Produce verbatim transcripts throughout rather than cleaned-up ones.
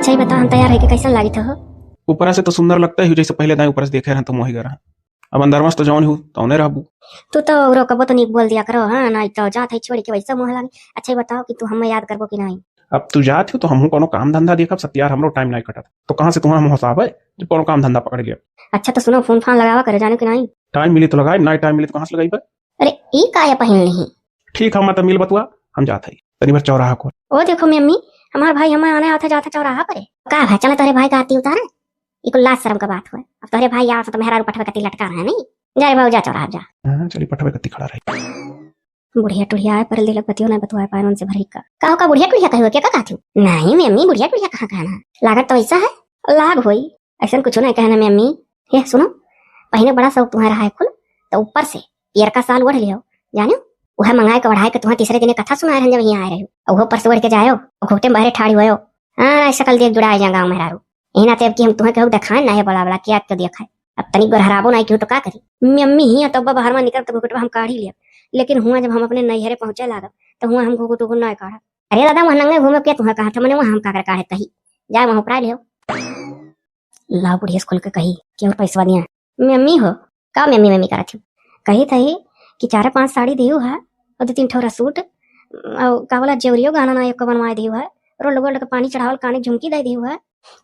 अच्छा, ई बताओ, हम तैयार होइके कैसन लागित हो? ऊपरा से तो सुंदर लगते ही, जैसे पहले दाई ऊपरा से देखे रहन तो मोही गए रहन। अब अंदरवा से तो जौन हो, तौने रहबू। तू तो रोकबो तो नीक बोल दिया करो, हाँ, नाहीं तो जात है छोड़ के वैसे मुँह लागे। अच्छा, ई बताओ कि तू हमें याद करबो कि नाहीं? अब तू जात हो तो हमहू कोनो काम धंधा देखब, सत्यार हमरो टाइम नाहीं कटत। तो कहाँ से तुहाँ हम हंसाबे जब कोनो काम धंधा पकड़ लिया? अच्छा, तो सुनो, फोन फान लगावा करे, जाने कि नाहीं? टाइम मिली तो लगाई, नाहीं टाइम मिली तो कहाँ से लगाई बे? अरे, ई का ये पहिन ली? ठीक है, मत मिल बतुआ, हम जात हई तनी भर चौराहा को। ओ देखो मम्मी, हमार भाई हमें आने आते जाते चौराहा पर है। का भाई, चला तोहरे भाई का आरती उतारे। ई कुल लाज शर्म का बात हुआ। अब तोहरे भाई आवत तो मेहरारू पठवे कती लटका रहे नहीं। जा रे बाबू, जा चौराहा जा। हाँ, चली पठवे कती खड़ा रही। बुढ़िया टुढ़िया आए पर दिलक बतियो नहीं बतुआए पाए उनसे भरी का। का हो का बुढ़िया टुढ़िया कही हो, क्या का कहती हो? नहीं मम्मी, बुढ़िया टुढ़िया कहाँ कहना? लागत तो ऐसा है, लाग होई। ऐसन कुछ नहीं कहना मम्मी। ये सुनो, पहिने बड़ा शौक तुम्हारा है कुल, तो ऊपर से पियरका साल ओढ़ लियो, जानो, वह मंगाए के ओढ़ाए के तुम्हें तीसरे दिने कथा सुनाए रहन जब यहाँ आए रहो, और वो परसों ओढ़ के जायो, और घोटे में बाहरे ठाड़ी हुए हो। हाँ, शकल देख जुड़ा है गाँव मेहरारू। यही नाते अब कि हम तुम्हें कहू देखाए ना है बड़ा बड़ा, क्या तो देखाए। अब तनिक गोरहराबो नहीं कहू तो का करी? मम्मी ही तो बाहर में निकल तो घुघुटवा हम काढ़ी लिया, लेकिन हुआ जब हम अपने नैहरे पहुँचे लागब, तो हुआ हम घुघुट उघुट ना काढ़ब। अरे दादा, वहाँ नंगे घूमे के तुम्हें कहा था, मैंने वहाँ हम का कर काढ़े तही, जाए वहाँ उपरा लियो। लाओ बुढ़िया से खुल के कही कि और पैसवा दिया। मम्मी हो, का मम्मी मम्मी करत हो? कही थी कि चार पांच साड़ी दियो है, और दो तीन ठौरा सूट, और का बोला जेवरियो गहना ना एको बनवाए दियो है, रोल्ड गोल्ड के पानी चढ़ावल काने झुमकी दे दियो है,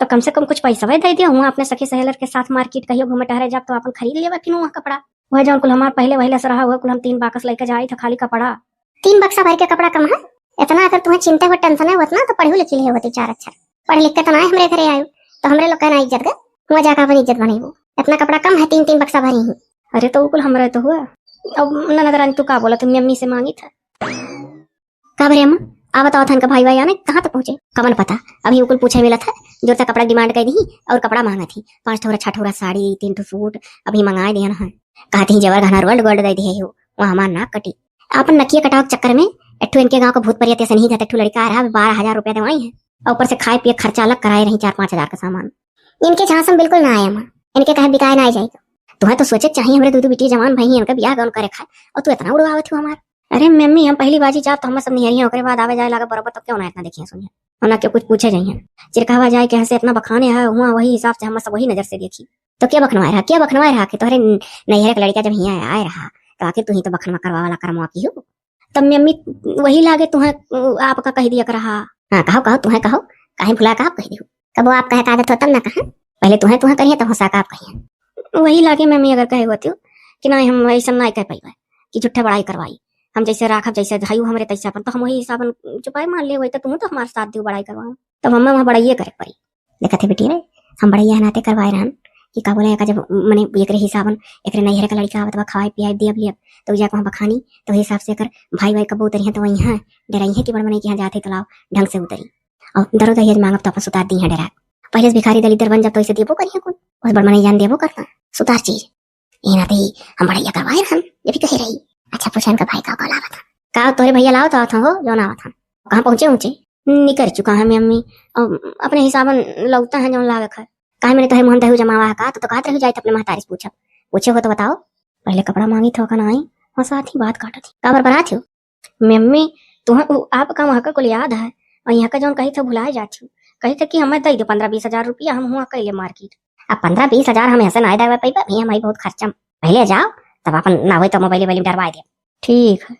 तो कम से कम कुछ पैसा दे दियो। हुआ अपने सखी सहेलर के साथ मार्केट कहियो घूमे टहरे जाब तो अपन खरीद लेबा किनु वहाँ कपड़ा। वह जौन कुल हमार पहले वहले से रहा, वह कुल हम तीन बाकस लेके जाई था, खाली कपड़ा। तीन बक्सा भर के कपड़ा कम है? इतना अगर तुम्हें चिंता हो, टेंशन है, उतना तो पढ़ू लिखी ले होती चार अक्षर। पढ़ लिख के तो ना हमरे घरे आयो, तो हमरे लोग का ना इज्जत गए, वहाँ जाकर अपन इज्जत बनैबू। इतना कपड़ा कम है, तीन तीन बक्सा भरी ही। अरे तो उ कुल हमरे तो हुआ। अब ननद रानी तू का बोला, तुम मम्मी से मांगी था। का भरे अम्मा, आ बताओ था इनका भाई भाई आने कहाँ तक पहुँचे? कमन पता, अभी उ कुल पूछे मिला था, जोर से कपड़ा डिमांड कर दी और कपड़ा मांगा थी, पाँच ठोरा छह ठोरा साड़ी, तीन ठो सूट अभी मंगाए दिया ना है। कहती ही जेवर गहना रोल्ड गोल्ड दे दिए हो, वहाँ हमार नाक कटी। अपन नकिया कटाव के चक्कर में एक ठो इनके गाँव का भूत परियत ऐसे नहीं जाते, एक ठो लड़का आ रहा, बारह हजार रुपया देवाई है, और ऊपर से खाए पिए खर्चा अलग कराए रही, चार पाँच हजार का सामान। इनके झांसा में बिल्कुल ना आया माँ, इनके कहे बिकाए ना जाए। तुम्हें तो सोचे चाहिए, हमरे दो दो बिटिया जवान भई हैं, इनका ब्याह गौन करे खाए, और तू इतना उड़वावत हो हमार। अरे मम्मी, हम पहली बाजी जाब तो हम सब निहरिया, ओकरे बाद आवे जाए लागे बरोबर, तो क्यों ना इतना देखिए सुनिए, हम ना क्यों कुछ पूछे जाइए। चिरकहवा जाए के यहाँ से इतना बखाने है, हुआ वही हिसाब से हम सब वही नजर से देखी। तो क्या बखनवाए रहा, क्या बखनवाए रहा कि तोहरे न-, नैहरे के लड़का जब हियाँ आए रहा, तो आखिर तू ही तो बखनवा करवा वाला करमवा की हो। तब मम्मी वही लागे तुम्हें, अ, आपका कह दिया कर रहा। हाँ, कहो, कहो, तुम्हें कहो, काहे भुला का आप कह दियो? कब वो आप कहे का आदत हो तब ना कहा, पहले तुम्हें, तुम्हें करिए तब हो सका आप कहिए। वही लागे मम्मी अगर कहे होती हो कि नहीं हम ऐसा नहीं कह पाई कि झूठे बड़ाई करवाई, हम जैसे राखब जैसे धायु हमरे तैसे अपन, तो हम वही हिसाब चुपाई मान ले, वही तो तुम तो हमारे साथ दियो बड़ाई करवाओ, तब हमें वहाँ बड़ाइए करे पाई। देखत है बिटिया रे, हम बड़ैया नाते करवाए रहन कि का बोले, एका जब मने एकरे हिसाबन, एकरे नैहरे का लड़का आवत बा, खवाए पियाए दियब लियब, तो जाके वहाँ बखानी, तो हिसाब से एकर भाई भाई कबो उतरी हैं तो वही हैं, डराई हैं कि बड़ मने के यहाँ जाते तो लाओ ढंग से उतरी। और दरो दहेज मांगब तो अपन सुतार दी हैं डरा। पहले से भिखारी दलिद्दर बन जब तो इसे देबो करिए कौन, और बड़ मने जान देबो करता सुतार चीज। ये नाते ही हम बड़ैया करवाए रहन, ये भी कहे रही। अच्छा, पूछन का भाई का कॉल आवत है? का तोरे भैया लाओ तो आवत हो, जो ना आवत है। कहाँ पहुँचे ऊँचे? निकर चुका है मम्मी, अब अपने हिसाबन लौटा है जौन लागत है। काहे मैंने तोहे मुहन दहू जमावा है का? तू तो कहत रही जाइत अपने महतारी से पूछब। पूछे हो तो बताओ। पहले कपड़ा मांगी थो का ना आई, और साथ ही बात काटत ही। का बरबरात हो? मम्मी, तुह उ आप का वहाँ का कुल याद है, और यहाँ का जौन कही थो भुलाए जात हो। कही थो कि हमें दे दो पन्द्रह बीस हजार रुपया, हम हुआ कैले मार्केट। अब पन्द्रह बीस हजार हम ऐसे ना दे पैबा, भैया हमारी बहुत खर्चा। पहले जाओ, तब अपन ना होई तो मोबाइल वोबाइल डरवाए दे। ठीक है।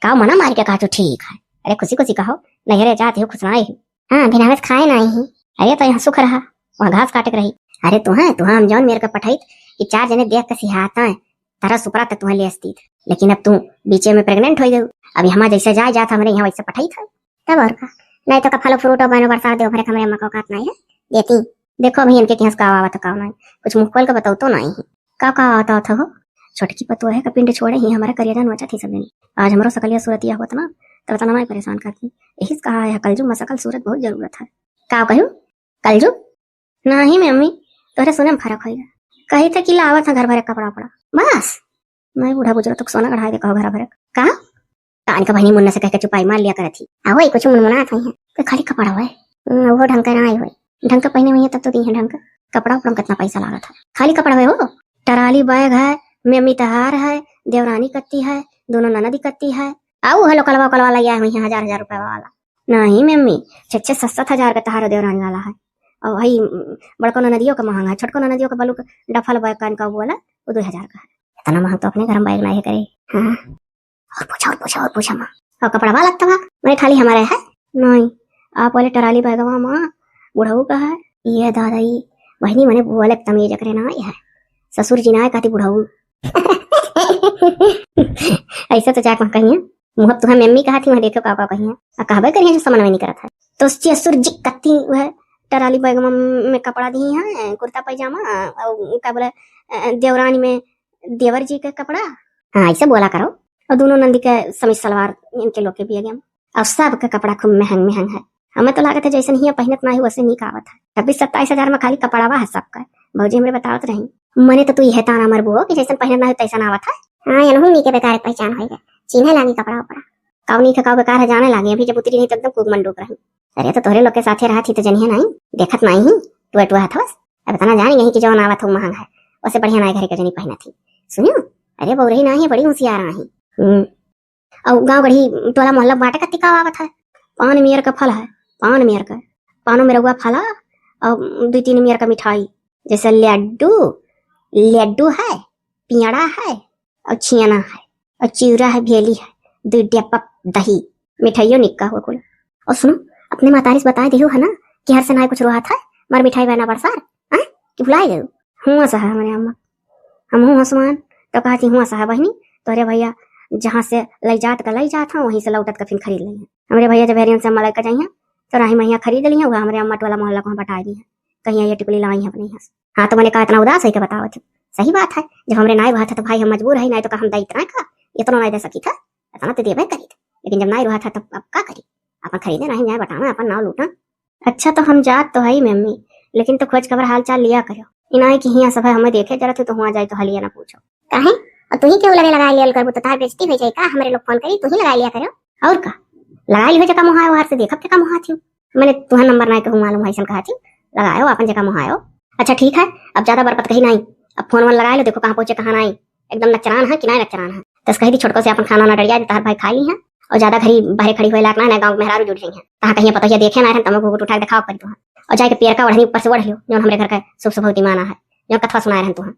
का मना मार के कहा तू ठीक है? अरे खुशी खुशी कहो, नैहरे जात हो, खुश ना हो। हाँ, बिना बस खाए ना आई ही। अरे तो यहाँ सुख रहा, वहाँ घास काटे के रही। अरे तुहे, तुहे हम जौन मेर के पठाइत कि चार जने देख के सिहाता है, तारा सुपरा तक तुहे ले अस्तीत। लेकिन अब तू बीचे में प्रेग्नेंट हो गई, अब यहाँ जैसे जाए जात हमरे यहाँ वैसे पठाइत है। तब और का, नहीं तो का फल फ्रूट और बहनों बरसात दे, भरे हमरे अम्मा का औकात नहीं है देती। देखो अभी इनके किहाँ से का आवत का नहीं, कुछ मुँह खोल के बताओ तो नहीं है। का का आवत आवत हो? छोटकी पतोह है का पिंड छोड़े ही हमारा करिया जान बचा थी सब जनी। आज हमरो सकलिया सूरतिया होत ना, तब इतना नहीं परेशान करती। यही से कहा है कलजुग में सकल सूरत बहुत जरूरत है। का कहू? कलजुग? नहीं मम्मी, तोहरे सुने में फर्क होइगा। कही थे कि लावत है घर भरे कपड़ा उपड़ा। बस, मैं बूढ़ा बुजुर्ग तो सोना गढ़ा दे कहो घर भरे। का? कान का बहिनी मुन्ना से कह के चुपाई मार लिया करत ही। आ वही कुछ मुनमुनात हुई है। तो खाली कपड़ा हुआ है। हम्म, वो ढंग का ना आई हुई। ढंग का पहने हुई है तब तो दी है ढंग का। कपड़ा उपड़ा में कितना पैसा लागत है। खाली कपड़ा हुए हो। टराली बैग है, मम्मी तहार है, देवरानी कत्ती है, दोनों ननद कत्ती है। आओ है लोकलवा, लोकलवा लग आए हुई है हजार हजार रुपए वाला। नहीं मम्मी, छह छह सात सात हजार का तहारो देवरानी वाला है। और वही, उम, बड़को ननदियो का महंगा है, छोटको ननदियो का बलुक डफल बैग का इनका वो वाला, वो दो हजार का है। इतना महंग तो अपने घर में बैग नाहीं है करे। हाँ। और पूछा, और पूछा, और पूछा माँ। और कपड़वा लत्तवा? मने खाली हमरे है? नहीं, आप वाले टराली बैगवा माँ बुढ़ऊ का है। ये दादा, ई बहिनी मने बोले तमीज करे ना है। ससुर जी ना है कहती बुढ़ऊ। ऐसे तो जाके वहाँ कहिए, मुँह तुहे मम्मी कहती, वहाँ देखो का का कहिए। आ कहबे करिए जो समझ में नहीं करत है। तो ससुर जी कहती वह टराली बैगवा में कपड़ा दी है, कुर्ता पैजामा, और का बोले, अ, देवरानी में देवर जी के कपड़ा। हाँ, ऐसे बोला करो। और दोनों नंदी के समीज सलवार इनके लोग के भी है। और सबके कपड़ा खूब महंग महंग है। हमें तो लागत है जैसन हियाँ पहिनत नाहीं वैसे नीक आवत है। छब्बीस सत्ताईस हजार में खाली कपड़ावा है सबका। भौजी हमरे बतावत रही। मने तो तू इहे ताना मरबू कि जैसन पहिनत नाहीं तैसन आवत है। हाँ, एनहू नीके बेकार के पहचान होइगा। चिन्हे लागी कपड़ा उपड़ा। काऊ नीक है, काऊ बेकार है, जाने लागी। अभी जब उतरी नहीं तो एकदम खूब मन डूब रही। अरे तो तोहरे लोग के साथे रहत ही तो जनिहे नाहीं, देखत नाहीं ही, टुआ टुआ हथवस। अब इतना जानी नहीं कि जौन आवत हो महंग है, ओसे बढ़िया नाहीं घरे के जनी पहिनत ही। सुनियो, अरे बउरही नाहीं है, बड़ी होशियार आही। हम्म। और गाँव गढ़ी टोला मोहल्ला बाटे कत्ती का आवत है, पान मेर का फल है, पान मेर का, पानो में रउआ फला और दो तीन मेर का मिठाई, जैसे लड्डू, लड्डू है, पियड़ा है, और छियना है, और चिउरा है, भेली है, दो डब्बा दही, मिठाइयो निक्का हुआ कुल। और सुनो, अपने मातारी से बताए दियो है ना कि हर से नाई कुछ रोहा था, मर मिठाई बना बरसार, हैं? कि भुलाए गयो? हुआ सा है हमरे अम्मा। हम हुआ समान, तो कहा थी हुआ सा है बहिनी, तोहरे भैया जहाँ से लई जात का लई जात हैं, वहीं से लौटत का फिर खरीद लई हैं। हमरे भैया जब हेरियन से अम्मा लइका जाइए, तो राही महिया खरीद ली हैं, वह हमरे अम्मा टोला मोहल्ला को हम बटाए दी हैं, कहीं ये टिकुली लाई हैं अपने यहाँ से। हाँ, तो मने कहा इतना उदास है क्या बतावत हो? सही बात है, जब हमरे नाई हुआ था तो भाई हम मजबूर है, नाई तो का हम दई इतना का, इतना नाई दे सकी था, इतना तो देबे करी था, लेकिन जब नाई हुआ था तब अब का करी, अपन खरीदे नहीं जाए बटावे, अपन नाव लूटा। अच्छा तो हम जात तो है ही मम्मी, लेकिन तो खोज खबर हाल चाल लिया करो। इनाई कि हियाँ सब है हमें देखे जरा तू तो हुआ जाए तो हलिया ना पूछो। काहे? और तू ही क्यों लगे लगा लिया करबू तो तार बेइज्जती हो जाए का? हमरे लोग फोन करी, तू ही लगा लिया करो। और का? लगा लियो जका मुहायो हर से देखब जका मुहा थी। मैंने तुहर नंबर नाई कहूँ मालूम है, ऐसन कहा थी। लगायो अपन जका मुहायो। अच्छा ठीक है, अब ज्यादा बरपत कही नाई, अब फोन वन लगाए लो, देखो कहाँ पहुँचे कहाँ नाई, एकदम नचरान है कि नाई नचरान है। तस कही थी छोटको से अपन खाना ना डरिया दे, तार भाई खा ली है। और ज्यादा घरी बाहरे खड़ी हुए लायक ना, ना गाँव में मेहरारू जुड़ जाई है। तहाँ कहीं पतोहिया देखे ना रहन, तमो घूघूट उठा के देखाओ करी तुहाँ। और जाके पियरका ओढ़नी ऊपर से ओढ़ लियो, जौन हमरे घर का शुभ शुभौती माना है, जौन कथवा सुनाए रहन तुहाँ।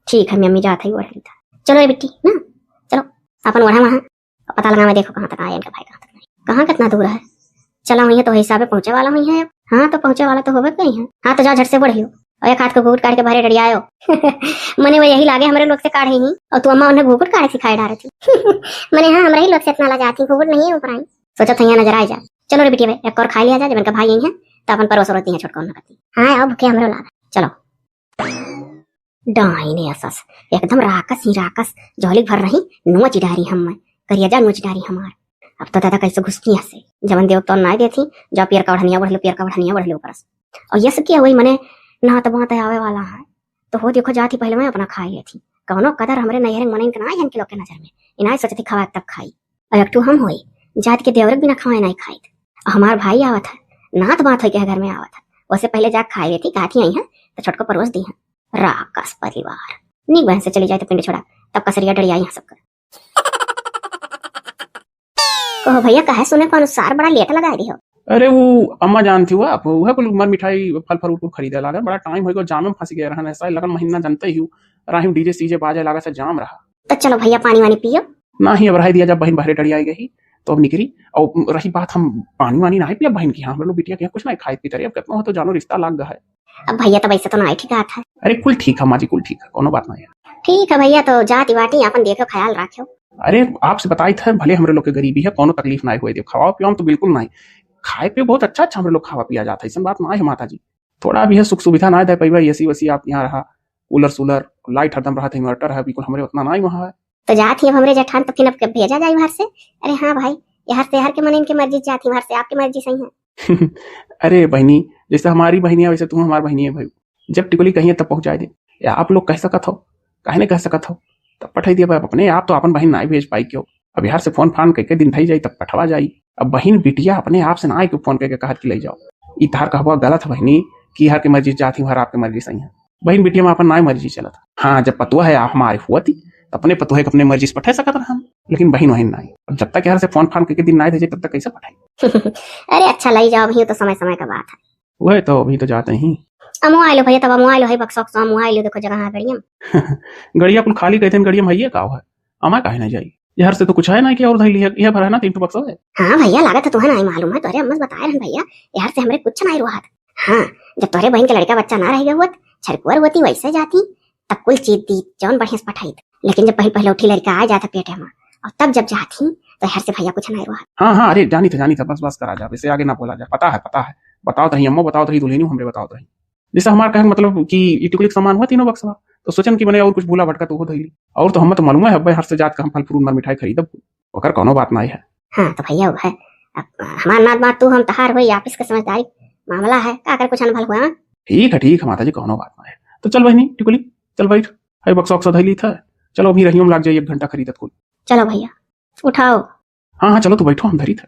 ठीक है मम्मी, जात है ओढ़ ली था। चलो रे बिट्टी ना, चलो अपन ओढ़ा वहाँ। पता लगा मैं, देखो कहाँ तक आए इनका भाई, कहाँ तक नहीं, कहाँ कितना दूर है। चला हुई है तो हिसाबे पहुँचे वाला हुई है। हाँ तो पहुँचे वाला तो होबे करी है। हाँ तो जाओ झट से बढ़ियो और एक हाथ को घूट काट के बाहरे डरियायो। मने वो यही लागे हमरे लोग से काढ़े ही, और तू अम्मा उन्हें घूघूट काढ़े सिखाए डारे थी। मने हाँ, हमरे ही लोग से इतना लजाती, घूघूट नहीं है ऊपर आई। सोचा था यहाँ नजर आ जा। चलो रे बिटिया भाई, एक और खा लिया जा, जब इनका भाई यही है तो अपन परोस रोती है छोटका उन्हें करती। हाँ आओ भूखे हमरो लाग। चलो। डाइन है सस, एकदम राकस ही राकस, झोली भर रही, नोच डारी हम मैं, करियाजा नोच डारी हमार। अब तो दादा कैसे घुसकी हंसे, जवन देव तो नाय देती, जा पियर का ओढ़निया ओढ़ लो, पियर का ओढ़निया ओढ़ लो ऊपर से। और यस किया वही मने नहात बात आवे वाला है, तो हो देखो जाती पहले मैं अपना खाई लेती। कौनो कदर हमरे नैहर में मने इनके ना है इनके लोग के नजर में, इनाय सोचती खवा तब खाई। और एक ठो हम होई, जात के देवरक बिना खवाए नाई खाइत। और हमार भाई आवत है, नात बात होई के घर में आवत है, वसे पहले जा खाए लेती, कहती आई है तो छोटको परोस दी है। राकस परिवार। नीक बहन से चली जाए तो पिंड छोड़ा, तब कसरिया डरिया यहाँ सबका। कहो भैया, कहे सुने को अनुसार बड़ा लेट लगा दी हो। अरे वो अम्मा जानती हुआ आप, वह कुल मर मिठाई फल फ्रूट कुल खरीदे लागे, बड़ा टाइम होइगो, जामे में फंस गए रहन, ऐसा लगन महीना जानते ही हो, राही में डीजे सीजे बाजे लागे से जाम रहा। तो चलो भैया पानी वानी पियो। ना ही अब रह दिया, जब बहन बहरे डरियाई गई तो अब निकरी। और रही बात हम पानी वानी ना पिया बहन की, हाँ, हम लोग बिटिया के यहाँ कुछ ना खाए पीते रहे, अब कितना हो तो जानो रिश्ता लाग गया है। अब भैया तब ऐसे तो ना ठीक है। अरे कुल ठीक है माँ जी, कुल ठीक है, कोनो बात ना है। ठीक है भैया, तो जाती बाटी अपन देखो ख्याल रखो। अरे आपसे बताई था, भले हमरे लोग के गरीबी है, कोनो तकलीफ ना हुए, देखो खावा पिया तो बिल्कुल ना, खाए पे बहुत अच्छा अच्छा हमरे लोग खावा पिया जाता है, ऐसी बात ना है माता जी। थोड़ा भी है सुख सुविधा ना दे पैबा, एसी वेसी आप यहाँ रहा, कूलर सूलर, लाइट हरदम रहा था, इन्वर्टर है, बिल्कुल हमरे उतना ना ही वहाँ है। तो जात ही अब हमरे जेठान, तो फिर अब भेजा जाए बाहर से। अरे हाँ भाई, यहाँ से हर के मन इनके मर्जी से जात ही, बाहर से आपके मर्जी सही है। अरे बहनी, जैसे हमारी बहनी है वैसे तू हमार बहनी है भाई। जब टिकुली कहिए तब पहुँचाए दे। या आप लोग कह सकत हो, काहे नहीं कह सकत हो? तब पठाई दिया भाई, अपने आप तो अपन बहन ना भेज पाई क्यों? अब यहाँ से फोन फान कह के दिन धई जाई तब पठवा जाई। अब बहन बिटिया अपने आप से ना आए के फोन कह के कहत कि ले जाओ। ई तार कहबा गलत है बहनी, कि हर के मर्जी जात ही, हर आपके मर्जी सही है। बहन बिटिया में अपन ना मर्जी चलत। हाँ, जब पतुआ है हमारे हुआ थी, तो अपने पतुआ के अपने मर्जी से पठा सकत रहन, लेकिन बहन वहन ना। अब जब तक यहाँ से फोन फान कह के दिन ना दे जाए, तब तक कैसे पठाई? अरे अच्छा, ले जाओ भैया, तो समय समय का बात है। वह तो अभी तो जाते ही। अमो आइलो भैया, तब अमो आइलो है बक्सा उक्सा, अमो आइलो, देखो जगह है गड़िया में। गड़िया कुल खाली कहते हैं, गड़िया में है ये का है? अमा काहे ना जाई? यार से तो कुछ है ना कि और धैली है, यह भरा ना तीन ठो बक्सा है। हाँ भैया, लागत है तुहन आई मालूम है, तोरे अम्मा से बताए रहन भैया, यार से हमरे कुछ ना आई रोहात। हाँ, जब तोरे बहन के लड़का बच्चा ना रह गए हुआ, छरकुअर होती वैसे जाती, तब कुल चीज दी, जौन बढ़िया से पठाई। लेकिन जब पहले पहले उठी लड़का आ जाता पेट में, और तब जब जाती, तो यार से भैया कुछ ना आई रोहात। हाँ, हाँ, अरे जानी था, जानी था, बस, बस करा जा, वैसे आगे ना बोला जा, पता है, पता है, बताओ तही अम्मा, बताओ तही दुल्हनियो हमरे, बताओ तही। जैसे हमार कहे मतलब कि ई टिकुली के सामान हुआ तीनों बक्सवा, तो सोचन कि मने और कुछ भूला भटका तो हो धइली। और तो हम तो मालूम है, हब्बे हर से जात का हम फल फ्रूट मार मिठाई खरीदब, ओकर कौनो बात नाई है। हाँ तो भैया वो है, अब हमार नात बात तू हम तहार होई, ऑफिस के समझदारी मामला है, का कर कुछ अनभल हुआ। ठीक है, ठीक है माता जी, कौनो बात नाई है। तो चल बहनी टिकुली, चल बैठ, है बक्सा उक्सा धइली था, चलो अभी रहियो में लाग जाई एक घंटा खरीदत कुल। चलो भैया उठाओ। हाँ, हाँ, चलो तू बैठो, हम धरी था।